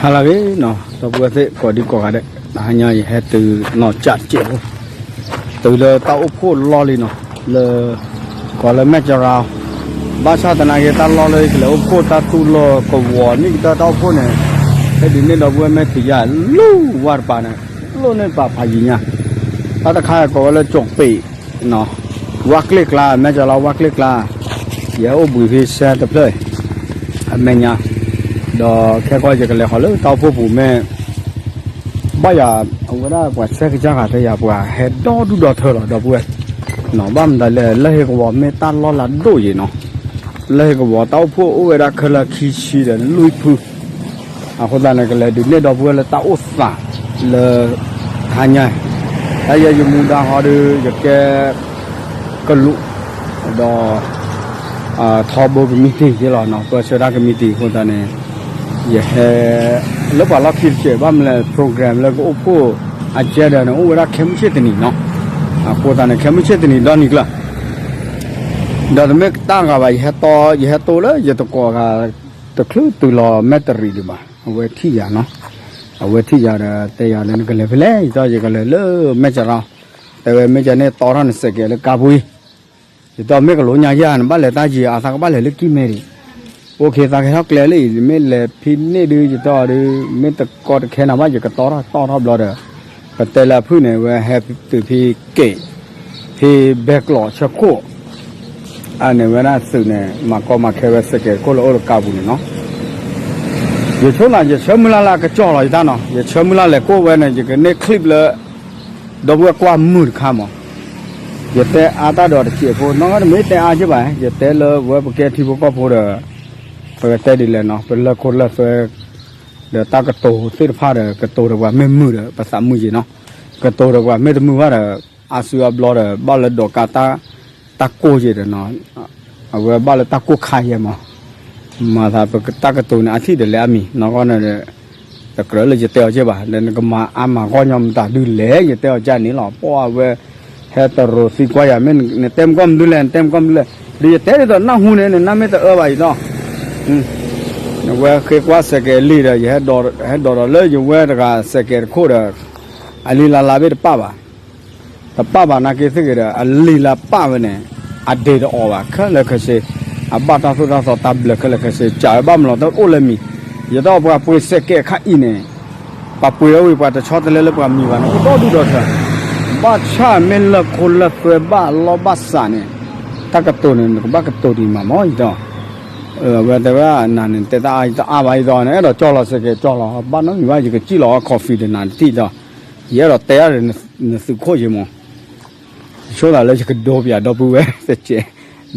ဟါလၢအဂ့ၤနီၤ ဒီပုၢ်ဝဲၢ်သ့ၣ်ကိးဒံကိးဂၤဒဲး, တဟါညါယဟဲတုၤနီၢ်ကၠးစဲးဖိ, တုၤလၢတၢ်အိၣ်ဖှိၣ်လီၢ်လံနီၤ, လၢ ကိးလၢမဲၢ်ကရၤ, ဘၣ်ဆၣ်သနာ်က့ တၢ်လီၢ်လၢယကလဲၤအိၣ်ဖှိၣ်တၢ်သူၣ်လီၢ်ကဝီၤန့ၣ် ကတၢၢ်တၢ်အိၣ်ဖှိၣ်န့ၣ်, ဟဲဒုးနဲၣ်ဒီပုၢ်ဝဲၢ်မ့ၢ်တယၤ လူၤဝါတပၤန့ၣ်, လိၣ်န့ၢ်တပၤဖးယံၤညါ, တၢ်တခါကိးဝဲလၢကၠိးပ့း ဝါကျ့ၣ်ကျါ မဲၢ်ကရၤလီၤ ဝါကျ့ၣ်ကျါ, ယဟဲအိၣ်ဘှံးဖဲစဲတဖျၢၣ် အမဲာ်ညါ, ဒီးခဲကီၢ်ယကလဲၤဃီၤလၢတၢ်အိၣ်ဖှိၣ်ပူၤမ့ၢ် ဘၣ်ယၤ အဝဲဒၣ်ပှၤဆဲကစၢ်ဂၤတဲယၤ ပှၤဟဲဒီဒူၣ်ဒီထၢလီၤ ဒီပုၢ်ဝဲၢ်, ဘၣ်မတၤလဲၣ် လၢဟ့ကဝီၤမ့ၢ်တၢ်လီၢ်လၢဒိၣ်ယံၤနီၤ, လၢဟ့ကဝီၤတၢ်အိၣ်ဖှိၣ်အိၣ်ဝဲဒၣ်ခဲလၢာ်ခံဆံဒီးလွံၢ်ဖု, အဃိသတးန့ၣ် ကလဲၤဒုးနဲၣ်ဒီပုၢ်ဝဲၢ်လၢတၢ်အိၣ်သးလၢ တဟါညါ, တၢ်ယဲယမူဒါဟီဒီး ယကဲ ကလူး, ဒီး ထီဘိကမံးတံာ်ယ့လီၤနီၤ, ပၢဆှၢတၢ်ကမံးတံာ်အဃိသတးန့ၣ်, ယဟဲ လၢပှၤလီၢ်ခံတစဲး ဘၣ်မနုၤလဲၣ် program လၢကအိၣ်ဖှိၣ် agenda န့ၣ် အိၣ်ဝဲဒၣ်ခဲမုၢ်ဆ့ၣ်တနံၤနီၤ, အဃိသတးန့ၣ် ခဲမုၢ်ဆ့ၣ်တနံၤဒီနံၤကျၢၤ, ဒီးတမ့ၢ်တၢ်ဂၤဘၣ် ယဟဲတိလၢယတကိးဂၤ တချုးတုၤလီၤမဲၢ်တရံးဒံးဘၣ်, အဝဲထံၣ်ယၤနီၤ, အဝဲထံၣ်ယၤဒီးတဲယၤလၢနကလဲၤဖဲလဲၣ်, ယတီယကလဲၤလၢမဲၢ်ကရၤ, တဲဝဲမ့ၢ်ကန့ၣ်တီထီၣ်နစဲးကဲးလၢကါပူၤအံၤ ယတီမ့ၢ်ကလိညါယၤ နဘၣ်လဲၤတၢ်ယံၤ အသးကဘၣ်လဲၤလၢကံၢ်မဲဒံး, အိၣ်ခ့သးကဲထီၣ်ကျဲလၢအံၤ မ့ၢ်လဲၤဖံးန့ၢ်ဒုးယတီဒီး မ့ၢ်တကီတခဲနၤဘၣ် ယကတီထီၣ်တီထီၣ်ဘျီဒီး, ပတဲလၢအဖုၣ်န့ၣ် ဝဲဟဲတုၤဖံးက့ၤ, ဖံးဘဲကျိးဆၢခိၣ်, အန့ၣ်ဝဲဒၣ်သုးန့ၣ် မၤကီမၤခဲဝဲစဲးကဲးခိၣ်လၢအိၣ်လၢကါပူၤန့ၣ်နီၤ, ယဆိနၤ ယဆၢမုၢ်လၢ်လၢအကစီၣ်လီၤယတၢ်နီၤ, ယဆၢမုၢ်လၢ်လဲၤကိၣ်ဝဲန့ၣ် ယကန့ၢ် clip လၢ ဒီပုၢ်ဝဲၢ်ကွၢ်မုာ်တခါမး, ယတဲအါတၢ်ဒီးတစဲးဖိ နီၢ်ကီၢ်တမ့ၢ်တဲအါက့ဘၣ်, ယတဲလၢဝဲပကဲထံဖိကီၢ်ဖိဒီး, ပကတဲဒ်လဲၣ်နီၤ ပလၢခိၣ်လၢသွဲ, ဒီးတၢ်ကတိၤသ့ၣ်တဖၣ်ဒီး ကတိၤဒီးပှၤမ့ၢ်မုာ်ဒီး ပသးမုာ်က့နီၤ, ကတိၤဒီးပှၤမ့ၢ်တမုာ်ဘၣ်ဒီး အါစုအါဘျီဒီး ဘၣ်လၢဒိးကါ တၢ်ကိၢ်က့ဒီးနီၤ, အဝဲဘၣ်လၢတၢ်ကိၢ်ခါယဲမး မၤသးပတၢ်ကတိၤန့ၣ် အထံၣ်ဒီးလဲၤအါမံၤ နီၢ်ကီၢ်န့ၣ်ဒီး, တကြၢးလၢယတဲအီၤက့ဘၣ် ဒီးနကမၤအါမၤဂီၢ်ညီမတၤဒုလဲၣ် ယတဲအီၤကန့ၣ်လီၤ. ပှၤအဝဲ ဟဲတရိးသံကွၢ်ယၤ မ့ၢ်နတဲမကီၢ်မနုၤလဲၣ် နတဲမကီၢ်မနုၤလဲၣ်, ဒီးယတဲဒ်သိးနၢ်ဟူန့ၣ် နနၢ်မ့ၢ်တအၢဘၣ်အံၤဒီး, အဝဲဃ့ကွၢ်စဲးကဲးလံဒီး ယဟဲဒိးဒီးလၢယဝဲတဂၤစဲးကဲးတခိၣ်ဒီး, အလံၤလၢ်လၢ်ဘ့ၣ်တပၣ်ဘၣ် တပၣ်ဘၣ်နာ်က့သ့ၣ်ဂ့ၤဒီး အလံၤလၢပၣ်ဝဲန့ၣ် အဒ့တအီၣ်ဘၣ် ခဲလၢာ်ခဲဆ့, အဘၣ်တၢ်သိၣ်တၢ်သီတၢ်ဘျၢခဲလၢာ်ခဲဆ့ ကးဝဲဘၣ်မလီၤတအိၣ်လၢမံၤ, ယတၢ်ပှၤပှ့ၤစဲးကဲးခါအံၤန့ၣ်, ပှၤပှ့ၤဝဲဝံၤ ပှၤတဆီတလဲလၢပှၤမံၤဘၣ်န့ၣ် အိၣ်ဒီဒူၣ်ဒီထၢ, ဘၣ်ဆၣ်မ့ၢ်လၢခိလၢသွဲဘၣ်လီၢ်ဘၣ်စးန့ၣ်, တၢ်ကတိၤန့ၣ် နကဘၣ်ကတိၤဒံးမးမီၢ်ယတီ အဝဲတဲဝဲ နၤန့ၣ် တဲတၢ်အါယတအါဘၣ်ယတီန့ၣ် အဲၣ်ဒိးကၠီလီၤစဲးကဲးကၠီလီၤ ဘၣ်နီတမံၤဘၣ် ယကစံၣ်လီၤအီ coffee ဒီးနၤတထံၣ်ဒီး, ယအဲၣ်ဒိးတဲအါဒီးနသုးခိၣ်ယ့မီၢ် ဆိသးလၢယကဒိပယၤဒီပုၢ်ဝဲၢ်တကဲး,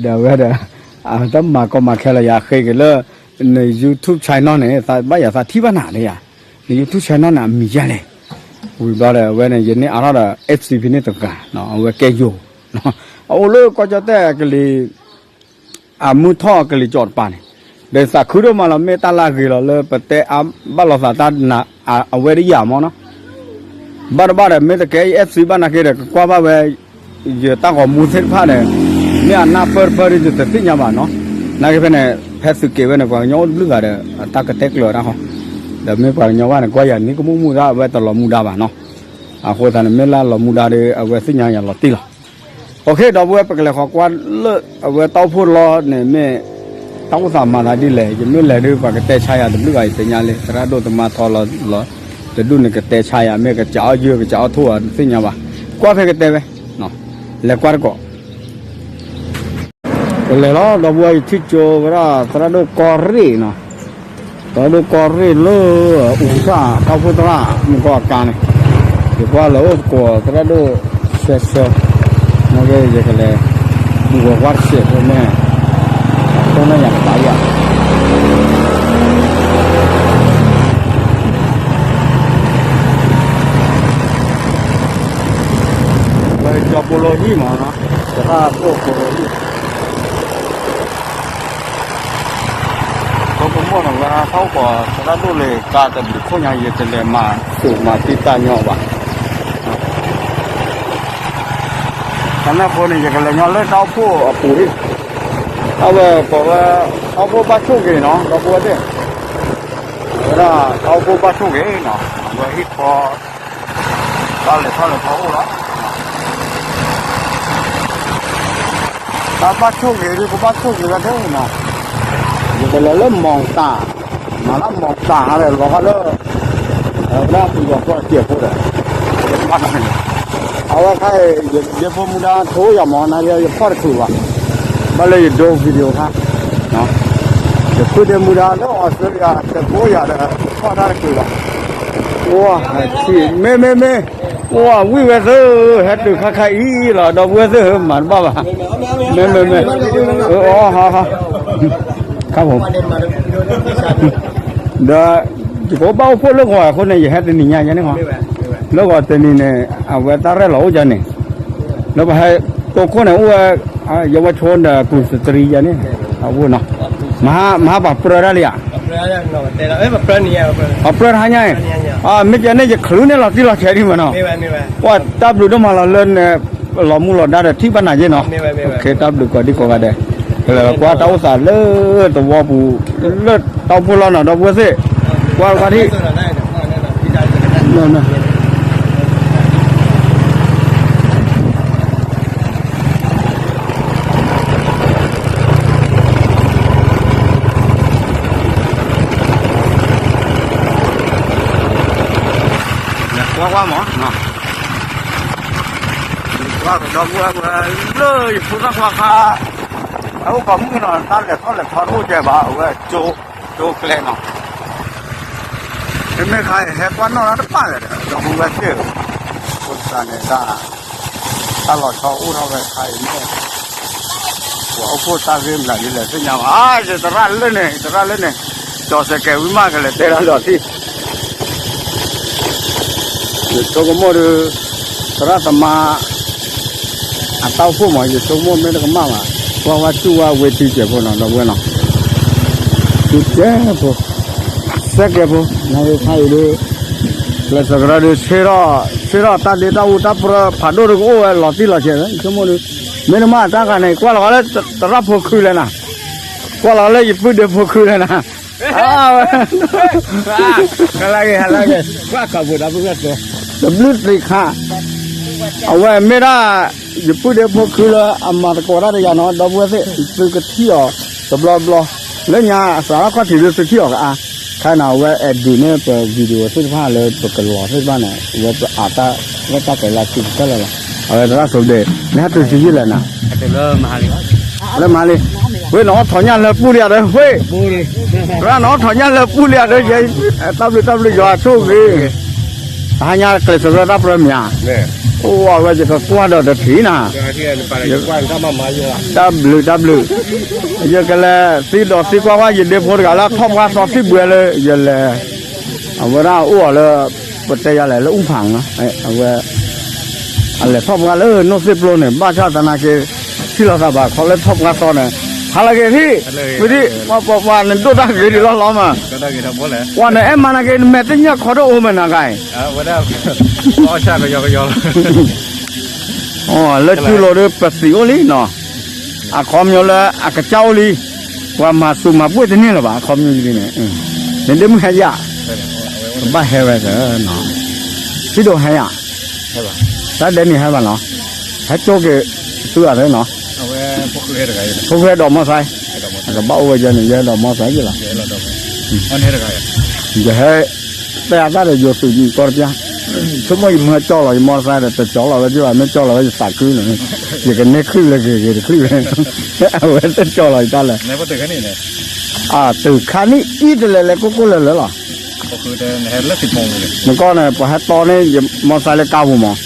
ဒီးအဝဲဒီး, အတမၤကီမၤခဲလၢာ်ယၤဃ့က့ၤလၢ, န YouTube channel န့ၣ် ဘၣ်ယၤသးထံၣ်ဘၣ်နၤလၢယၤ, န YouTube channel န့ၣ် အမံၤယဲလဲၣ်, ဝံၤဘျီဒီး အဝဲန့ၣ် ယန့ၢ်အါထီၣ်ဒီး FC ဖဲန့ၣ်တဂၤ, အဝဲကဲယိၤ, အအိၣ်လၢကီၢ်ကၠီၣ်တဲၣ်အကလံၤ အမုၢ်ထီၣ်အကလံၤကၠီၣ်တပၤန့ၣ်, ဒီးသးခုဒိၣ်မးလီၤ မ့ၢ်တၢ်လၢအဂ့ၤလီၤလၢပတဲအါ ဘၣ်လိာ်သးတၢ်နၤ အဝဲတယာ်မီၢ်နီၤ, ဘၣ်တဘၣ်ဒီး မ့ၢ်တကဲအံၤ FC ဘၣ်နာ်က့ဒီး ကကွၢ်ဘၣ်ဝဲ ယတၢ်ဂီၤမူသ့ၣ်တဖၣ်ဒီး, မ့ၢ်အနၢ်ပၢၢ်တပၢၢ်ဒီး ယတသ့ၣ်ညါဘၣ်နီၤ, နာ်က့ဖဲန့ၣ် ဖဲသုးက့ၤဝဲန့ၣ် ပှၤကညီအိၣ်တဘျုးဂၤဒီး တၢ်ကတဲကျၢၤတၢ်ဃီ, ဒီးမ့ၢ်ပှၤကညီဘၣ်န့ၣ် ကွၢ်ယၤန့ၣ် ကမူၣ်မူၣ်ဒၣ် အဝဲတလီၤမူဒါဘၣ်နီၤ, အဃိသတးန့ၣ် မ့ၢ်လၢလီၤမူဒါဒီး အဝဲသ့ၣ်ညါယၤလီၤတံၢ်လီၤ. အိၣ်ခ့ ဒီပုၢ်ဝဲၢ် ပကလဲၤဃီၤကွၢ်လၢ အဝဲတၢ်အိၣ်ဖှိၣ်လီၢ်န့ၣ်မ့ၢ် တၢ်အိၣ်သးမၤသးဒ်လဲၣ်, ယမ့ၢ်လဲၤဒုး ပှၤကတဲဆါယၤတဘျုးဂၤအံၤ သ့ၣ်ညါလံ, သရၣ်ဒိၣ်သမါထီလီၤလီၤ, တဒူၣ်န့ၣ်ကတဲဆါယၤ မ့ၢ်ကစးအီၣ်ယုၢ် ကစးအီၣ်ထိၣ်အီၤ တသ့ၣ်ညါဘၣ်, ကွၢ်ဖဲကတဲဝဲ, လဲၤကွၢ်တကိး ပလဲၤလီၤ ဒီပုၢ်ဝဲၢ် ယထံၣ်ကၠိဝဲဒၣ် သရၣ်ဒိၣ်ကီၢ်ရ့ၣ်နီၤ, သရၣ်ဒိၣ်ကီၢ်ရ့ၣ်လၢ အူထၣ် တၢ်အိၣ်ဖှိၣ်သရၣ် မုၢ်ကီၢ်အကါန့ၣ်, ယကွၢ်လၢအိၣ်သကိး သရၣ်ဒိၣ်ဆၢဆၢ, နာ်က့ ယကလဲၤ မုၢ်ဂီၤကွၢ်တစဲးဖိမ့ၢ် တိၢ်နီၣ်ယၤတပာ်ယၤ ဝဲကၠီပိလိဟံၣ်မးနီၤ, သရၣ်ဒိၣ်ပိလိဟံၣ် ပကမီၢ်နီၤ ဝဲဟးထီၣ်ကီး သရၣ်ဒိၣ်လၢကါတဘျုးခိၣ်ညါ ယတလဲၤမၤသူၣ်မၤသံတၢ်ညီဘၣ်. အန့ၣ်အဃိန့ၣ် ယကလဲၤညီလၢတၢ်အိၣ်ဖှိၣ်အပူၤလံ. အဝဲကိးဝဲ တၢ်အိၣ်ဖှိၣ်ဘၣ်ဆိၣ်ဂ့ၤနီၤ ဒီပုၢ်ဝဲၢ်သ့ၣ်, အဝဲ တၢ်အိၣ်ဖှိၣ်ဘၣ်ဆိၣ်ဂ့ၤနီၤ, အဝဲဟံၣ်ခီ တၢ်လဲၤထီၣ်လဲၤထီအိၣ်လီၤ. တၢ်ဘၣ်ဆိၣ်ဂ့ၤဒ်ကဘၣ်ဆိၣ်ဂ့ၤဝဲဒၣ်နီၤ, ယကလဲၤလၢမီၢ်တၢ်, မၤလၢမီၢ်တၢ်ဟးဒီးလီၤဟးလၢ ဝဲဒၣ်ပယီၤကီၢ်စဲးဖိဒီး အဝဲခါအံၤ ယဒ့ဖိမူဒါထိယၤမီၤ နၤယဖီၣ်တချုးဘၣ်, ဘၣ်လၢယဒိ video ခါ, ယဖုဒ့မူဒါလၢ Australia တဘိယၤဒီး ဖီၣ်တၢ်တချုးဘၣ်, ဝါ, မ့ၢ်မ့ၢ်မ့ၢ်, ဝါ ဝံၣ်ဝဲသ့ၣ်, ဟဲတုၤခါခါအံၤလီၤ ဒီပုၢ်ဝဲၢ်သ့ၣ်ဧၢ မၤတဘၣ်ဘၣ်, မ့ၢ်မ့ၢ်မ့ၢ်, အီ ခါ ဒီး ယကဘၣ်အိၣ်ဖှိၣ်လၢဂီၤအဃိန့ၣ် ယဟဲတနံၤညါယဲန့ၣ်, လၢဂီၤတနံၤန့ၣ် အဝဲတၢ်ရဲၣ်လီၤအိၣ်ယဲန့ၣ်, လၢပဟဲတိခိၣ်န့ၣ် အိၣ်ဝဲ ယဝဲဆိဒီးကူစတရံယဲန့ၣ်, အအိၣ်နီၤ, မဟါပှၤပြၢတၢ်လံဧါ, ပှၤပြၢတဟါညါအံၤ, မ့ၢ်ကဲန့ၣ် ယချုးန့ၢ်လီၤတံၢ်လီၤဆဲးဒံးမးနီၤ, ပှၤတၢ်ဘျုးဒိၣ်မးလီၤလၢ လီၤမူလီၤဒါဒီးထံၣ်ဘၣ်နၤယဲနီၤ, တၢ်ဘျုးကိးဒံကိးဂၤဒဲး, ကလဲၤကွၢ်တၢ်အိၣ်သးလၢသဝီပူၤ, လၢတၢ်အိၣ်ဖှိၣ်လီၤနီၤ ဒီပုၢ်ဝဲၢ်သ့ၣ်, ကွၢ်ကွၢ်ထံၣ် ကွၢ်ကွၢ်မး, ကွၢ်ကဒီပုၢ်ဝဲၢ် လၢယဖိသၣ်ခွါခါ, အအိၣ်ကိးမုၢ်နီၤ တၢ်လဲၤထီၣ်လဲၤထီတအိၣ်ကဲဘၣ် အဝဲကၠိကျဲနီၤ, မ့မ့ၢ်ခါအံၤဟဲကွၢ်နီၣ်တၢ်တပၣ်လဲၣ်ဒီး ဒီပုၢ်ဝဲၢ်သ့ၣ်ဧၢ, အဃိသတးန့ၣ် တၢ်လီၤဆီအိၣ်ထီၣ်ဝဲခါအံၤန့ၣ် ပှၤအိၣ်ဖှိၣ်တၢ်ဂ့ၢ်မနုၤဒ်လဲၣ်သ့ၣ်ညါဘၣ်, ယသရၣ်လၢန့ၣ် ယသရၣ်လၢန့ၣ်, ကၠီၤစဲးကဲးဝံၤမးကလဲၤတဲတၢ်လီၤထံၣ် ယဆိကမိၣ်ဒီး သရၣ်သမါ အတၢ်အိၣ်ဖှိၣ်မး ယဆိကမိၣ်မ့ၢ်တကမၣ်ဘၣ်, ကွၢ်ဝဲစူၢ်ဝဲဝ့ၢ်ထံကဲးဖိနီၤ ဒီပုၢ်ဝဲၢ်နီၤ, ထံကဲးဖိ, စဲကဲးဖိ, နဟ့ၣ်ခါအံၤဒီး ကျဲးစၢးကရၢဒီး ဆ့ထီၣ်တၢ်ဒ့တၢ်အူတၢ်ပြၢဖးဒိၣ်ဒီးကအိၣ်ဝဲလီၤတံၢ်လီၤဆဲး, ယဆိကမိၣ်ဒီး မ့ၢ်တကမၣ်တၢ်ဂၤန့ၣ် ကွၢ်လီၤလၢသရၣ်ဖိခုလဲၣ်နၤ, ကွၢ်လီၤလၢယပုၢ်ဒ့ဖိခုလဲၣ်နၤ တဘျုးသ့ၣ်ခါ, အဝဲမ့ၢ်ဒၣ် ယပုၢ်ဒ့ဖိခုလၢအမၤသကိးတၢ်တဂၤနီၤ ဒီပုၢ်ဝဲၢ်သ့ၣ် သုကထံၣ်အီၤတဘျီဘျီ, လၢညါအစးထီၣ်ခီၣ်ထံးဒီးသုထံၣ်အီၤကအါ, ခါန့ၣ် အဝဲ edit န့ၢ်ပ video သ့ၣ်တဖၣ်လၢပကလီၤသ့ၣ်တဖၣ်န့ၣ် အဝဲပအးတၢ်လၢတၢ်ကဲၤလၢထံကတၢၢ်လၢၤလီၤ, အဝဲသရၣ်စိၤဒ့, နဟဲတုၤဆံယံာ်လဲၣ်နၤ လၢမၤလံ, ဝ့ၢ်နအီၣ်ထိးညၣ်လၢပူလံယၤဒီး ဝ့ၢ်, သရၣ်နအီၣ်ထိးညၣ်လၢပူလံယၤဒီး တၢ်ဘျုးတၢ်ဘျုးယွၤဆိၣ်ဂ့ၤ, တဟါညါကျဲးစၢးကရၢတၢ်ပြၢမ့ၢ်ဧါ, အိၣ်ဝဲယကကွၢ်ဒီးတထံၣ်နၤ, တၢ်ဘျုးတၢ်ဘျုး, ယကလဲၤသံဒီးသံကွၢ်ကွၢ် ယဒ့ဖိတဂၤလၢထီၣ်ပှၢ်သီသံဘှဲလၢယလဲၤ, အဝဲဒၣ်အိၣ်အီၤလၢ ပတဲယၤလဲၣ်လၢအူဖၣ်နီၤ, အဝဲ အလဲၤထီၣ်ပှၢ်လၢနိၣ်သ့ၣ်ပျိန့ၣ် ဘၣ်ဆၣ်သနာ်က့ ထံၣ်လိာ်သးဘၣ်ခီလၢထီၣ်ပှၢ်သီန့ၣ်, ဟါလၢဂ့ၤထံၣ်, ဝံၤဒံၣ် ပှၤပှၤပှၤနဒိၣ်တၢ်ဂ့ၤဒံးလီၤလီၤမး, ပှၤနအဲၣ်မၤနာ်က့ နမဲာ်တညၣ်ခီတအိၣ်မးနၤဂၤအံၤ, လၢတူၢ်လိာ်ဒီးပသံးအိၣ်လံနီၤ, အခီပညီလၢအကစၢ်အိၣ်လံ, ပှၤမၤသူမၤပှ့ၢ်တန့ၢ်လၢၤဘၣ် အခီပညီဒ်န့ၣ်, နဒ့မုၣ်ဟဲယၤ, ကဘၣ်ဟဲဝဲသၢ, ထံဒိၣ်ဟဲယၤ, တၢ်ဒဲးန့ၣ်ဟဲဘၣ်နီၤ, ဟဲကၠိက့ၤသုဂၤသၢနီၤ, ဖိၣ်ဃဲဒီးမီၢ်သၢ, ကဘၣ်အိၣ်ဝဲယဲန့ၣ် ယဲဒီးမီၢ်သၢယ့ၣ်လီၤ, ယဟဲ တဲအတၢ်ဒီးယိၤသုးကီၢ်တပျၢ်, ဆိကမိၣ်ယမ့ၢ်ကၠီလီၤယမီၢ်သၢဒီး တကၠီလီၤဝဲက့ၤဘၣ်, မ့ၢ်ကၠီလီၤဝဲယသးခုန့ၣ်, ယကန့ၢ်ချုၣ်လၢဂ့ၤဂ့ၤတချုၣ်လၢ, အဝဲတကၠီလီၤယတၢ်လဲၣ်, အတုၤခါန့ၣ်အံၤတလဲၤလဲၤကိၢ်ကိၢ်လၢၤလၢၤလီၤ, နကီၢ်န့ၣ် ပှၤဟဲတီန့ၢ်ယမီၢ်သၢလၢကါပူၤမး,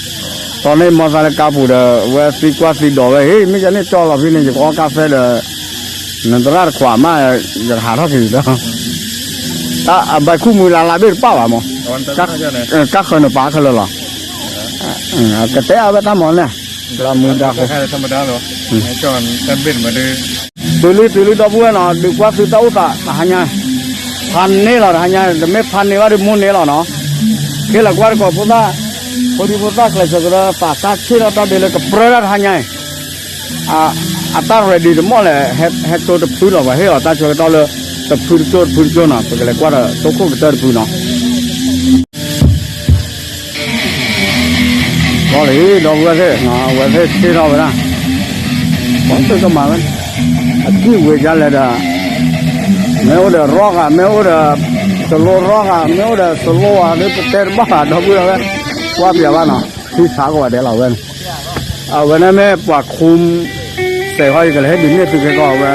တီန့ၢ်မီၢ်သၢလၢကါပူၤဒီး အဝဲသံကွၢ်သံဒိးဝဲ ဟ့ၣ် မ့ၢ်ကန့ၣ်ကၠီလီၤဖဲန့ၣ် ယကအီၣ်ကါဖဲဒီး နသရၣ်တခွးမး ယကဟးထီၣ်က့ၤဒီး တၢ်အဘၣ်ခူၣ်မုၢ်လၢ်လၢ်ဘ့ၣ်တပၣ်ဘၣ်မး, ကၣ်ဃၢၤနပာ်ခဲလၢာ်လီၤ, ကတဲအဝဲတၢ်မၤန့ၣ်, လၢမူဒါဖိ, တုၤလံတုၤလံဒီပုၢ်ဝဲၢ်နီၤ ဒုးကွၢ်သုတၢ်အိၣ်သးတဟါညါ, ဖးန့ၢ်လီၤတဟါညါ, တမ့ၢ်ဖးန့ၢ်ဘၣ်ဒီးမိၢ်န့ၢ်လီၤနီၤ, ခဲလၢာ်ကွၢ်တကိးဖိသၣ်, ဖိဒံဖိသၣ်ကျဲးစၢးကရၢသးတၢ်ဆ့ၣ်ထီၣ်တၢ်ဒ့လၢကပြၢတၢ်တဟါညါအံၤ အတၢ် ready တမီၢ်လဲၣ်, ဟဲတိတဖုလီၤ ပှၤဟ့ၣ်အီၤတၢ်ဆၢကတီၢ်လၢ တဖုတကၠိတဖုတကၠိနီၤ ပကလဲၤကွၢ်ဒီးတိခိၣ်ကတၢၢ်တဖုနီၤ. လီၤလံ ဒီပုၢ်ဝဲၢ်သ့ၣ်နီၤ အဝဲသ့ၣ်ဆ့ထီၣ်ဝဲဒၣ် ပှၤသ့ၣ်ကမၤဝဲ အကံၢ်ဝဲဒ်လဲၣ်ဒီး မ့ၢ်အိၣ်ဒီးရီဂၤ မ့ၢ်အိၣ်ဒီး စလိရီဂၤ မ့ၢ်အိၣ်ဒီးစလိဝဲဒီး ပတဲတဘၣ်ဘၣ် ဒီပုၢ်ဝဲၢ် ကွၢ်ပျးဘၣ်နီၤ ထံဆးကဝဲၤဒဲးလီၤဝဲန့ၣ် အဝဲန့ၣ်မ့ၢ်ပှၤခူ စဲးဃီ ယကလဲၤဟ့ၣ်ဒုးန့ၢ်သုကဲကီး အဝဲ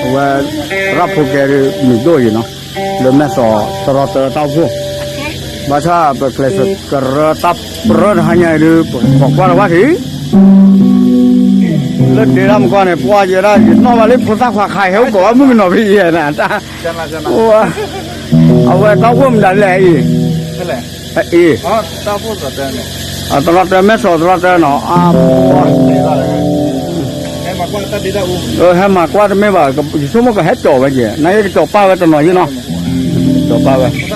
အဝဲ ရၢ်ဖိကဲဒုး မံၤဒိၣ်အံၤနီၤ လၢမဲၢ်စီၤတရီတၢတၢ်အိၣ်ဖှိၣ် ဘၣ်ဆၣ်ပကျဲးစၢးကရၢတၢ်ပြၢတဟါညါအံၤဒုး ပကကိးကွၢ်တဝၢ်ထံး လၢဒ့တၢ်မကီၢ်န့ၣ် ပှၤယဲဒၣ် ယနီၣ်ဘၣ်လၢဖိသၣ်ခွါခါဟဲအိၣ်ကိးဘၣ်မုၣ်ကနီၤဖဲအံၤနၤ တၢ် အဝဲတၢ်အိၣ်ဖှိၣ်မတၤလဲၣ်အံၤ အအံၤ တရီတၢ မဲၢ်စီၤတရီတၢနီၤ အပှၤ ဟဲမၤကွၢ်တမ့ၢ်ဘၣ် ယဆိကမိၣ်ကဟဲကၠီၤဝဲက့ၤ နကကၠီၤပၢ်ဝဲတနီၤယ့ၣ်နီၤ ကၠီၤပၢ်ဝဲ ဒီး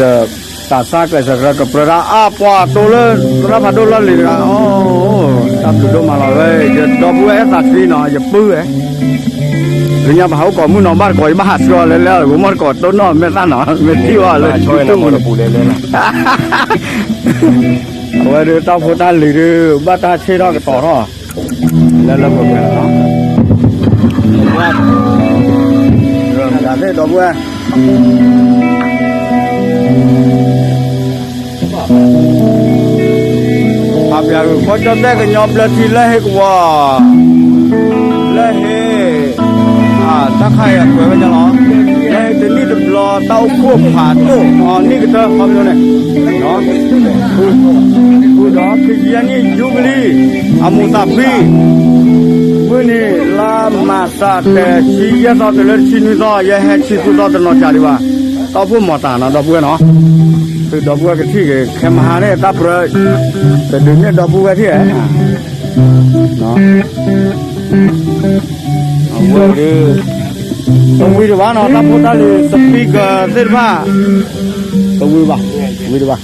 တၢ်ဆါကျဲးစၢးကရၢကပြၢဒၣ် အပှၤတိလၢ သရၣ်ဖးဒိၣ်လီၢ်လံၤတဂၤ တၢ်ဘျုးဒိၣ်မးလီၤဝဲ ယဒီပုၢ်ဝဲၢ်အဲၣ်သးဆှံနီၤ ယပုၢ်ဝဲ လၢညါပဟးအိၣ်ကိးမုၣ်နီၤ ဘၣ်တကိးယဘၣ်ဟးဆှၢအီၤလဲၤလဲၤ ဂိၤမီၢ်တကိးတိၢ်နီၣ်မဲာ်သၣ်နီၤ မ့ၢ်ထံၣ်ဘၣ်လၢ အဝဲဒုးတၢ်ဖိတၢ်လံၤဒုး ဘၣ်တၢ်ဆ့ၣ်ထီၣ်ကတီၤထီၣ် လၢလၢပှဲၤပှဲၤလီၤနီၤ တၢ်သ့ၣ်ဒီပုၢ်ဝဲၢ် ဖးပၠးဂုာ်ခီကၠီၣ်တဲၣ်ကညီဘျၢထံလၢဟ့ၣ်ကဝီၤ လၢဟ့ၣ် တၢ်ခါအံၤအကွဲးဝဲညါလီၤ လၢဟ့ၣ်တနံၣ်တဘျီတၢ်အိၣ်ဖှိၣ်ဖးဒိၣ် အနံၣ်ကတၢၢ်ခီပညီန့ၣ် ဃုာ်ဒီးခံဆံယဲၢ်နံၣ် ယူဘလံ အမူးသးဖှံ မုၢ်နံၤလါမးစး တဆံယဲၢ်သီတုၤလၢတဆံနွံသီ ယဲဟဲဆံဃုသီတနီၤကးဒံးဘၣ် တၢ်အိၣ်ဖှိၣ်မီၤတၢ်နီၤ ဒီပုၢ်ဝဲၢ်နီၤ သုဒီပုၢ်ဝဲၢ်ကထံၣ်က့ၤ ခဲမဟါန့ၣ် တၢ်ပြၢ တဒုးန့ၢ်ဒီပုၢ်ဝဲၢ်ထံၣ်ဧါ အဝဲဒုး တဝံၤတဘၣ်နီၤ တၢ်ဖိတၢ်လံၤ speaker သ့ၣ်တဖၣ် တဝံၤဘၣ် ဝံၤတဘၣ်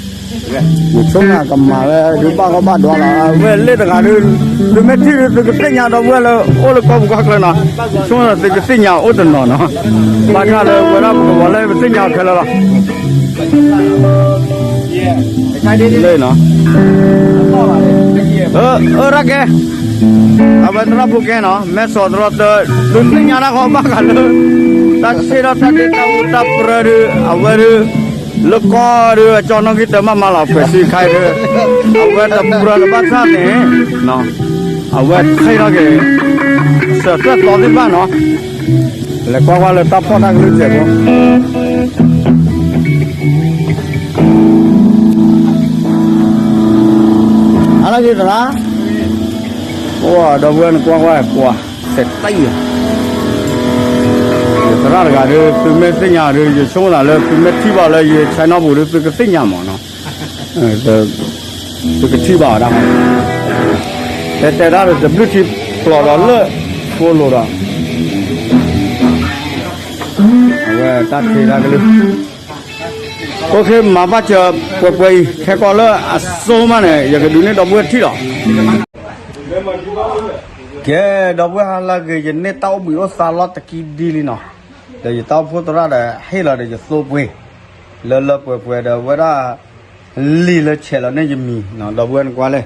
ယဆိကမိၣ်ကမၤဝဲဒုးဘၣ်ကီဘၣ်ဒွးလီၤ အဝဲလ့ၣ်တဂၤဒုး သုမ့ၢ်ထံၣ်ဒုး သုကသ့ၣ်ညါဒီပုၢ်ဝဲၢ်လၢ အိၣ်လၢကီၢ်ပူၤကီၢ်ချၢနီၤ ယဆိကမိၣ်သုကသ့ၣ်ညါအိၣ်တနီၤနီၤ ဘၣ်ဆၣ်လၢဝဲဒၣ်ပကဝီၤလၢပသ့ၣ်ညါအီၤခဲလၢာ်လီၤ လၢနီၤ အၢရၣ်ကဲ အဝဲသရၣ်ဖိကဲနီၤ မဲၢ်စီၤသရၣ်တၢ သုသ့ၣ်ညါတၢ်ဃီဘၣ်ဃးလၢ တၢ်ဆ့ၣ်ထီၣ်တၢ်ဒ့တၢ်အူတၢ်ပြၢဒုး အဝဲဒုး လၢကီၢ်ဒုး အကၠီနီၣ်ဂံၢ်တၢ်မၤမၤလီၤ ပှဲၤစံခါအံၤဒုး အဝဲတပြၢလၢၤဘၣ်ဆၣ်န့ၣ် အဝဲဆ့ၣ်ထီၣ်က့ၤ စၢၤသွဲၣ်သီသ့ၣ်တဖၣ်နီၤ လဲၤကွၢ်ကွၢ်လၢတၢ်ဖီၣ်တၢ်ကလုၢ်စဲးဖိ အလၢက့ၤသရၣ် အိၣ်ဒီပုၢ်ဝဲၢ်နကွၢ်ကွၢ်ပှၤ စဲးတၢ်အံၤ ယသရၣ်တဂၤဒုး သုမ့ၢ်သ့ၣ်ညါဒုး ယဆိကမိၣ်သးလၢ သုမ့ၢ်ထံၣ်ဘၣ်လၢယ channel ပူၤဒုး သုကသ့ၣ်ညါမးနီၤ သုကထံၣ်ဘၣ်ဝဲဒၣ် တဲတဲဒၣ်ဒီးတဘျုးထံပျီၢ်ဒီးလၢ follow ဒီး အဝဲတၢ်ထံၣ်တၢ်ကလုၢ် OK မၤဘၣ်စၢၤပှဲၤပှဲၤအံၤ ခဲကီးလၢအစိမးန့ၣ် ယကဒုးန့ၢ်ဒီပုၢ်ဝဲၢ်ထံၣ်လီၤ ကဲ ဒီပုၢ်ဝဲၢ်ဟါလၢအဂ့ၤ ယန့ၢ်တၢ်အိၣ်ဘှံးအိၣ်သါလီၤတကံဒ်လံနီၤ ဒီးယတၢ်အိၣ်ဖှိၣ်သရၣ်ဒီးဟ့ၣ်လီၤဒီးယသိပှ့ၤ လၢလၢပှဲၤပှဲၤဒီးဝဲဒၣ် လံာ်လၢဆဲးလီၤန့ၢ်ယမံၤ ဒီပုၢ်ဝဲၢ်နကွၢ်လဲၣ်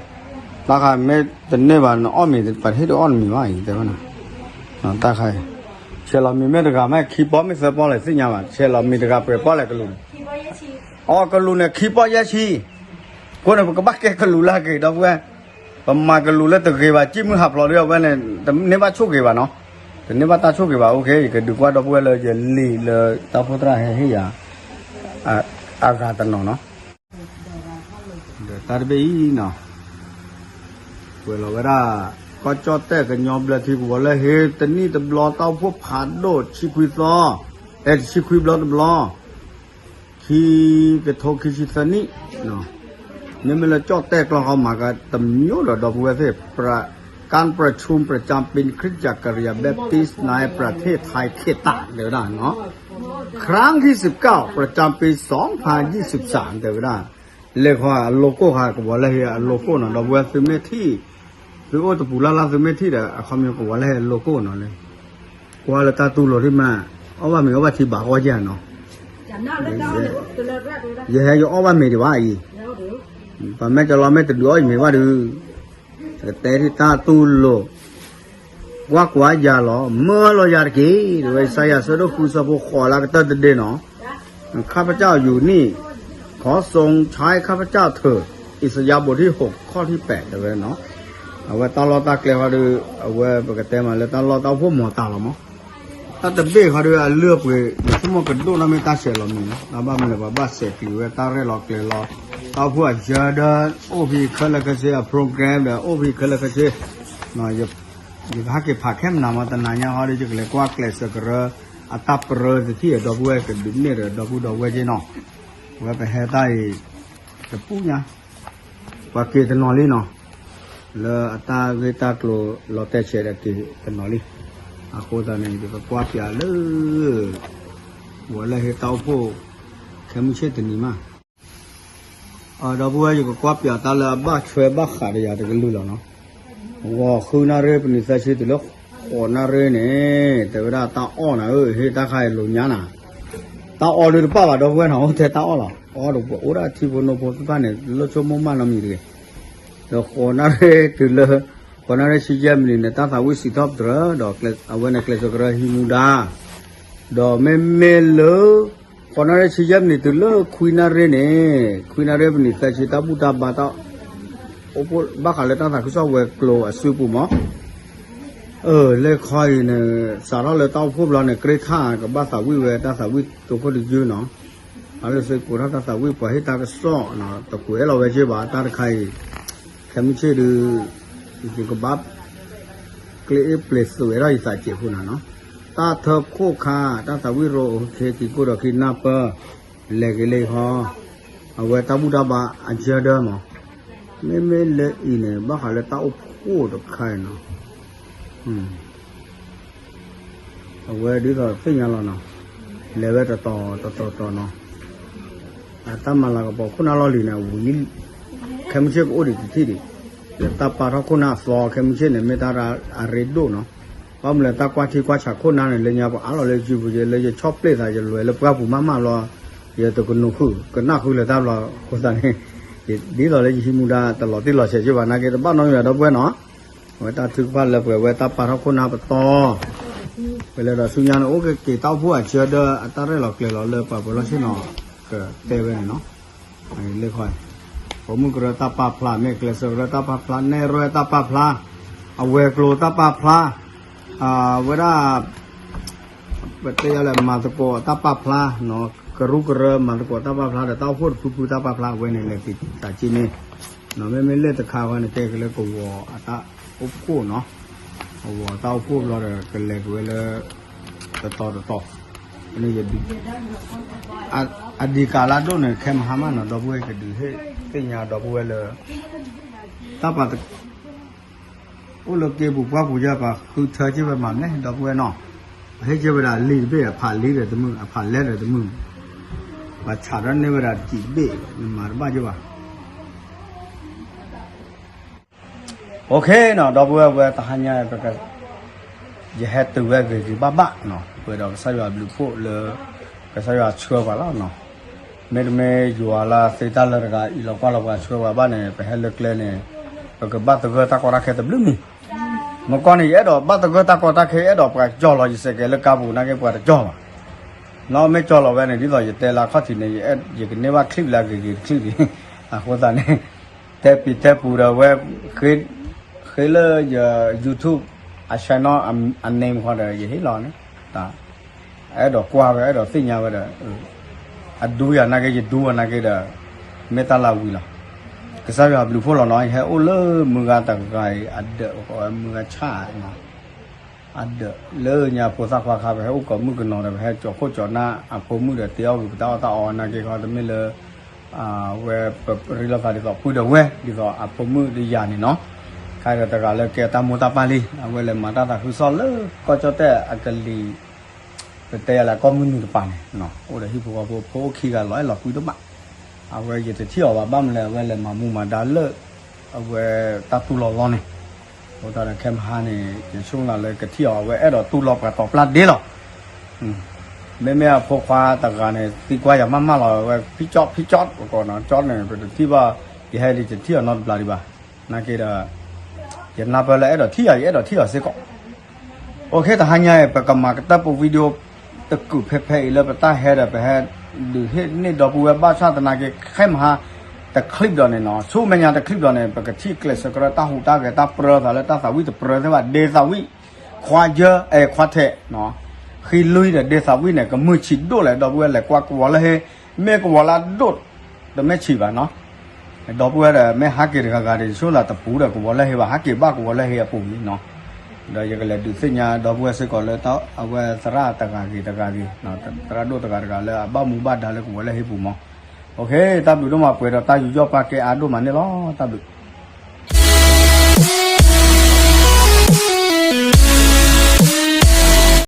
တၢ်ခါမ့ၢ်တန့ၢ်ဘၣ်နအီၣ်မ့ၤ ပှၤတဟ့ၣ်ဒုးအီၣ်နမံၤဘၣ်အံၤတဲဝဲနီၤ တၢ်ခါအံၤ ဆဲးလီၤမံၤမ့ၢ်တဂၤမ့ၢ်ခံပီၢ်မ့ၢ်သၢပီၢ်လဲၣ်သ့ၣ်ညါဘၣ် ဆဲးလီၤမံၤတဂၤပှဲၤပီၢ်လဲၣ်ကလူးန့ၣ် အီၣ်ကလူးန့ၣ်ခံပီၢ်ယဲၢ်ဆံ အဃိန့ၣ် ပကဘၣ်ကဲကလူးလၢအဂ့ၤ ဒီပုၢ်ဝဲၢ် ပမၤကလူးလၢတဂ့ၤဘၣ် ကံၣ်မုၢ်ဟးဖျိးဒ်အဝဲန့ၣ် တန့ၢ်ဘၣ်ဆိၣ်ဂ့ၤဘၣ်နီၤ တန့ၢ်ဘၣ်တၢ်ဆိၣ်ဂ့ၤဘၣ် OK ယကဒုးကွၢ်ဒီပုၢ်ဝဲၢ်လၢယလံာ်လၢတၢ်အိၣ်ဖှိၣ်သရၣ်ဟဲဟ့ၣ်ယၤ အဂၤတနီၤနီၤ ဒီးတၢ်တဘ့ၣ်အံၤနီၤ ကွဲးလီၤဝဲဒၣ် ကီၢ်ကၠီၣ်တဲၣ်ကညီဘျၢထံကဝီၤလၢဟ့ၣ်တနံၣ်တဘျီ တၢ်အိၣ်ဖှိၣ်ဖးဒိၣ်တဆံခွံသီ အဲ တဆံခွံဘျီတဘျီ ခံကထိခံဆံသၢနံၣ် မ့မ့ၢ်လၢကၠီၣ်တဲၣ်ကျီၢ်ဃီမၤကတမျိၤဒီး ဒီပုၢ်ဝဲၢ်သ့ၣ် การประชุมประจำปีคริสตจักรกะเหรี่ยงแบปติสต์ในประเทศไทยเขต တဲဝဲဒၣ် ครั้งที่สิบเก้า ประจำปีสองพันยี่สิบสาม တဲဝဲဒၣ် လဲၤခီအ logo ခါ ကဝီၤလၢဟ့ၣ်အ logo နီၤ ဒီပုၢ်ဝဲၢ်သုမ့ၢ်ထံၣ် သုအိၣ်တပူၤလၢ်လၢ်သုမ့ၢ်ထံၣ်ဒီး အခီပညီကဝီၤလၢဟ့ၣ်အ logo နီၤလၢ ကွၢ်လၢတၢ်တူၢ်လိာ်ဒ်မး အီၣ်ဘၣ်မ့ၤအီၣ်ဘၣ်ထံဘၣ်ဃီကဲနီၤ, ယဟဲယအီၣ်ဘၣ်မ့ၤဒံးဘၣ်အံၤ, ပှၤမ့ၢ်ကလီမ့ၢ်တဒုးအီၣ်ယမ့ၤဘၣ်ဒုး, ကတဲထံၣ်တၢ်တူၢ်လိာ်, ကွၢ်ကွၢ်ယၤလီၤ မၢလီၤယၤတက့ၢ်, တဝဲစါယၤဆၢဒိၣ်ဃုဆၢဖိဃိးလၢကတၢၢ်တဒ့နီၤ, ข้าพเจ้าอยู่นี่ ขอทรงใช้ข้าพเจ้าเถิด อิสยาห์บทที่หก ข้อที่แปด တဲဝဲနီၤ, အဝဲတၢ်လီၢ်တၢ်ကျဲဃီဒီး အဝဲပကတဲမးလၢတၢ်လီၢ်တၢ်အိၣ်ဖှိၣ်မီၤတၢ်လီၤမး တၢ်တဘ့ၣ်ဃီဒီးအလုၢ်အပှ့ၤ ယဆိကမိၣ်ကဒိၣ်နီၢ်မ့ၢ်တၢ်ဆဲးလီၤမံၤနီၤ, တၢ်ဘၣ်မနုၤလဲၣ် ပှၤဘၣ်ဆဲးကွံာ်ဝဲတၢ်ရဲၣ်လီၤကျဲၤလီၤ, တၢ်အိၣ်ဖှိၣ်အယၢဒၢ အိၣ်ဖဲခဲလၢာ်ခဲဆ့အ program ဒီး အိၣ်ဖဲခဲလၢာ်ခဲဆ့, ယကဟဲက့ၤဖးခဲမနၤမး တနၤညါဃီဒီး ယကလဲၤကွၢ်ကျဲးစၢးကရၢ အတၢ်ပြၢတထံၣ်အဒီပုၢ်ဝဲၢ်ကဒုးနဲၣ်ဒီးဒီပုၢ်ဒီဝဲၢ်က့နီၤ, ဝဲပဟဲတၢ်အံၤ တပူၤညါ ပှၤက့ၤတနီၤလံနီၤ, လၢအတၢ်ဂ့ၢ်တၢ်ကျိၤလီၤတဲာ်ဆဲးဒီးက့ၤတနီၤလံ, အဃိသတးန့ၣ် ယကကွၢ်ပၠးလၢ ဝဲလၢဟ့ၣ်တၢ်အိၣ်ဖှိၣ် ခဲမုၢ်ဆ့ၣ်တနံၤမး, ဒီပုၢ်ဝဲၢ် ယကကွၢ်ပၠးတၢ်လၢအဘၣ်ဆွဲဘၣ်ဃးဒီးယၤတကလုာ်လီၤနီၤ, ဂီၤဃုနၣ်ရံၣ်ပနံးသၢဆံတုၤလၢဃိးနၣ်ရံၣ်န့ၣ် တဲဝဲဒၣ်တၢ်အီၣ်နၤဧၢ ဟ့ၣ်တၢ်ခါအံၤလိာ်ညါနၤ, တၢ်အီၣ်ဒုးတပၣ်ဘၣ် ဒီပုၢ်ဝဲၢ်နီၤ အိၣ်ထဲတၢ်အီၣ်လီၤ, အီၣ်ဒီးပှၤအိၣ်ဒၣ်ထံဖိနိဖိသ့ၣ်တဖၣ်န့ၣ် လၢဆိကမိၣ်မးနီတမံၤတဂ့ၤ, ဒီးဃိးနၣ်ရံၣ်တုၤလၢ ဃိးနၣ်ရံၣ်ဆံယဲၢ်မံးနံးန့ၣ် တၢ်သးဝံၣ်စံးထီၣ်ပတြၢၤ ဒီးအဝဲန့ၣ်ကျဲးစၢးကရၢဟံးမူဒါ, ဒီးမ့မ့ၢ်လၢ ဃိးနၣ်ရံၣ်ဆံယဲၢ်မံးနံးတုၤလၢခွံနၣ်ရံၣ်န့ၣ် ခွံနၣ်ရံၣ်ပနံးသၢဆံ တၢ်ဘူၣ်တၢ်ဘါတၢ် အိၣ်ဖှိၣ်ဘၣ်ဃးလၢတၢ်သးခုကစီၣ်ဝဲၤကျိၤအစုပူၤမး, လၢခီအံၤန့ၣ် စးထီၣ်လၢတၢ်အိၣ်ဖှိၣ်ဘျီန့ၣ် ကြ့ထၣ်ကဘၣ်သးဝံၣ်ဝဲတၢ်သးဝံၣ်တိခိၣ်တယုၢ်နီၤ, အလၢစ့ၢ်ကီးထီၣ်တၢ်သးဝံၣ်ပှၤဟ့ၣ်တၢ်ကစီၣ်နီၤ တကွဲးလီၤဝဲက့ဘၣ် တၢ်တခါအံၤ, ခဲမုၢ်ဆ့ၣ်ဒုး ယကဘၣ် ကျ့အ့ၣ်ပျ့ၤသုးဝဲဒၣ်ယသးစဲးဖိနၤနီၤ, တၢ်ထၢခိၣ်ခါ တၢ်သးဝံၣ်ရိၤအိၣ်ခ့ ကံၤကိၣ်ဒီးခံနၢ်ပၢၢ် လဲၤက့ၤလံဃီ, အဝဲတၢ်ဘူၣ်တၢ်ဘါအကၢဒၢမး, မ့မ့ၢ်လၢအံၤန့ၣ် ဘၣ်ဃးလၢတၢ်အိၣ်ဖှိၣ်တခါနီၤ အဝဲဒ်သိးသ့ၣ်ညါလီၤနီၤ, လဲၤဝဲတတီၤတတီၤတတီၤနီၤ, အတၢ်မၤလၤကပီၤခိၣ်နၢ်လီၢ်လံၤန့ၣ် အဝံၤလံ, ခဲမုၢ်ဆ့ၣ်ကအိၣ်ဒံးတထံၣ်ဒံး, ဒီးတၢ်ပာ်ထီၣ်ခိၣ်နၢ်အသီ ခဲမုၢ်ဆ့ၣ်န့ၣ် မ့ၢ်တၢ်အရ့ဒိၣ်နီၤ, ဘၣ်မနုၤလဲၣ် တၢ်ကွၢ်ထံကွၢ်ဆးခိၣ်နၢ်န့ၣ် လၢညါပှၤအါလီၤလၢယစုပူၤ ယလၢယဆီၣ်ပျ့ၢ်သး ယလဲၤလၢပှၢ်ပူၤမးမးဘျီ, ယတကနူၤဃုာ် ကနၣ်ဃုာ်လၢတၢ်ဘျီအဃိသတးန့ၣ်, ဒ်သိးလၢယဟံးမူဒါတလီၤတံၢ်လီၤဆဲးက့ဘၣ်နာ်က့ တဘၣ်နီတမံၤဘၣ် ဒီပုၢ်ဝဲၢ်နီၤ အဝဲတၢ်ထုကဖၣ်လၢပှဲၤဝဲတၢ်ပာ်ထီၣ်ခိၣ်နၢ်ပတီၢ်, ပလဲၤဒီးဆူညါန့ၣ် အိၣ်က့ၤက့ၤတၢ်အိၣ်ဖှိၣ်အစၢဒၢအတၢ်ရဲၣ်လီၤကျဲၤလီၤလၢပှၤပှဲၤလီၢ်ဆ့ၣ်နီၤ, ကတဲဝဲန့ၣ်နီၤ, လၢခီ, ပိာ်မုၣ်ကရၢတၢ်ပာ်ဖျါ မ့ၢ်ကျဲးစၢးကရၢတၢ်ပာ်ဖျါ နဲၣ်ရွဲၣ်တၢ်ပာ်ဖျါ, အဝဲၤကျိၤတၢ်ပာ်ဖျါ, ဝဲဒၣ် ပတဲယၤလဲၣ် မၤသကိးတၢ်ပာ်ဖျါ, ကရူၢ်ကရၢမၤသကိးတၢ်ပာ်ဖျါဒီး တၢ်အိၣ်ဖှိၣ်တဖုဖုတၢ်ပာ်ဖျါ အဝဲန့ၣ်လဲၤက့ၤတၢ်က့န့ၣ်, မ့မ့ၢ်လၢတခါဃီန့ၣ် တဲက့ၤလၢကဝီၤအတၢ်အိၣ်ဖှိၣ်နီၤ, ကဝီၤတၢ်အိၣ်ဖှိၣ်ဘျီဒီး ကလဲၤက့ၤဝဲလၢ တတီၤတတီၤ, န့ၣ် အဒံးကးလၢအဒိၣ်န့ၣ် ခဲမဟါမးနီၤ ဒီပုၢ်ဝဲၢ်ကဒုးဟ့ၣ်သ့ၣ်ညါဒီပုၢ်ဝဲၢ်လၢ တၢ်ပာ် အိၣ်လၢက့ပူၤပှၢ်ပူၤယဲၢ် ပှၤဃုထၢက့ဝဲမးမ့ၢ် ဒီပုၢ်ဝဲၢ်နီၤ, ပဟ့ၣ်က့ဝဲဒၣ်လံာ်တဘ့ၣ် အဖးလံာ်ဒီးတမုာ်, အဖးလဲၢ်ဒီးတမုာ်, ပှၤဆးဒီးန့ၢ်ဝဲဒၣ်တံာ်တဘ့ၣ် နမၤတဘၣ်က့ဘၣ် OK နီၤ ဒီပုၢ်ဝဲၢ် ဝဲတဟါညါ ယဟဲတုၤဝဲဂ့ၤဂ့ၤဘၣ်ဘၣ်နီၤ ပှဲၤဒီးကစၢ်ယွၤဘျုးဖှိၣ်လၢ ကစၢ်ယွၤဆှၢပှၤလီၤနီၤ, မ့တမ့ၢ်ယွၤလၢသ့တၢ်လၢတဂၤအံၤလီၤကွၢ်လီၤပှၤဆှၢပှၤဘၣ်န့ၣ် ပဟဲလၢကျဲန့ၣ် ပကဘၣ်သဂၢၢ်တၢ်ကီတၢ်ခဲတဘျုးမံၤ, မ့ၢ်ကီၢ်န့ၣ် ယအဲၣ်ဒိးဘၣ်သဂၢၢ်တၢ်ကီတၢ်ခဲ အဲၣ်ဒိးပှၤကၠီၣ်လီၤယစဲးကဲးလၢကါပူၤနာ်က့ ပှၤတကၠီၣ်ဘၣ် နီၤ မ့ၢ်ကၠီၣ်လီၤဝဲန့ၣ် ဒ်သိးယတဲလၢအခီၣ်ထံးန့ၣ် ယကန့ၢ်ဘၣ်ချံၣ်လၢအဂ့ၤဂ့ၤတချံၣ်ဂ့ၤ, အဃိသတးန့ၣ် တဲပံၤတဲပူၤဒီးဝဲ ဃ့လၢယ YouTube အ channel အ name ဃီဒီး ယဟ့ၣ်လီၤန့ၣ် တၢ် အဲၣ်ဒိးကွၢ်ဝဲ အဲၣ်ဒိးသ့ၣ်ညါဝဲဒီး အဒူယၤနာ်က့ ယဒူအီၤနာ်က့ဒီး မ့ၢ်တၢ်လၢဝံၤလီၤ. ကစၢ်ယွၤဘျုးဖှိၣ်လီၤနီၤ ယဟဲအိၣ်လၢမုၢ်ဂၤတဂၤအံၤ အဒၢး မုၢ်ဂၤဆၣ် အဒၢးလၢညါဖိသၣ်ခွါခါ ပဟဲအိၣ်ကိးမုၣ်ကနီၤဒီး ပဟဲကၠီၤခိၣ်ကၠီၤနၢ်အဖိမုၣ်ဒီး တ့အီၣ်ဂ့ၤပတၢ်အီၣ်တၢ်အီနာ်က့ခီ တမ့ၢ်လၢ ဝဲပရ့လိာ်သးဒ်သိးပုၢ်ဒီးဝဲၢ် ဒ်သိးအဖိမုၣ်ဒီးယၤန့ၣ်နီၤ, ခါဒီးတဂၤလၢကဲတၢ်မိၢ်တၢ်ပၢ်လံ အဝဲလဲၤမၤတၢ်သးခုကစီၣ်လၢကီၢ်ကၠီၣ်တဲၣ်အကလံၤ ပတဲယၤလၢကီၢ်မုၢ်နုာ်တပၤန့ၣ် အိၣ်ဒီးဟံၣ်ဖိဃီဖိ ဖိအိၣ်ခံဂၤလီၤအဲၣ်လီၤကွံဒိၣ်မး, အဝဲယတထံၣ်အီၤဘၣ် ဘၣ်မနုၤလဲၣ် အဝဲလဲၤမၤမူမၤဒါလၢ အဝဲတၢ်တူၢ်လိာ်လီၤန့ၣ်, အဃိသတးဒီးခဲမဟါန့ၣ် ယဆိကမိၣ်လၢကထံၣ်အီၤ အဝဲအဲၣ်ဒိးတူၢ်လိာ်ပှၤတီၤပျၢ်ဒ့လီၤ. မ့မ့ၢ်အဖိခွါတဂၤန့ၣ် သံကွၢ်ယၤမးမးလီၤဝဲ ဖံကၠီ ဖံကၠီ ပကိးနီၤ ကၠီန့ၣ် ပတထံၣ်ဘၣ် ယဟဲလံတထံၣ်အီၤနီတဘျီဒံးဘၣ်. နာ်က့ဒီး ယနၢ်ပၢၢ်လၢအဲၣ်ဒိးထံၣ်ယၤ ယအဲၣ်ဒိးထံၣ်အီၤစ့ၢ်ကီး. အိၣ်ခ့ တဟါညါအံၤ ပကမၤကတၢၢ်ပ video တကုာ်ဖဲဖဲအံၤလၢပတၢ်ဟဲဒီး ပဟဲဒုးဟ့ၣ်န့ၢ်ဒီပုၢ်ဝဲၢ်ဘၣ်ဆၣ်သနာ်က့ ခဲမဟါ တ clip ဒီးန့ၣ်နီၤ ဆူမဲာ်ညါတ clip ဒီးန့ၣ် ပကထံၣ်ကျဲးစၢးကရၢတၢ်ဟူးတၢ်ဂဲၤတၢ်ပြၢသးလၢတၢ်သးဝံၣ်တပြၢသ့ၣ်ဘၣ် ဒ့သးဝံၣ် ခွါယၢ အဲ ခွါထဲး ဃံလွံၢ်ဒီးဒ့သးဝံၣ်န့ၣ် ကမုာ်ဆံးဒိၣ်လဲၣ် ဒီပုၢ်ဝဲၢ်လဲၤကွၢ်ကဝီၤလၢဟ့ မ့ၢ်ကဝီၤလၢအဒိၣ် တမ့ၢ်ဆံးဘၣ်နီၤ. ဒီပုၢ်ဝဲၢ်ဒီး မ့ၢ်ဟးက့ၤတဂၤဂၤဒီး ဆိလၢတပူၤဒီးကဝီၤလၢဟ့ဘၣ် ဟးက့ၤဘၣ်ကဝီၤလၢဟ့အပူၤလံနီၤ. ဒီးယကလဲၤဒုးသ့ၣ်ညါဒီပုၢ်ဝဲၢ်စ့ၢ်ကီးလၢ အဝဲသရၣ်တဂၤဂ့ၤတဂၤဂ့ၤ သရၣ်ဒိၣ်တဂၤတဂၤလၢအဘၣ်မူဘၣ်ဒါလၢကဝီၤလၢဟ့ပူၤမး. အိၣ်ခ့ တၢ်ဘျုးဒိၣ်မး ပှဲၤဒီးတၢ်ယူးယီၣ်ပာ်ကဲအါဒိၣ်မးန့ၣ်လီၤ. တၢ်ဘျုး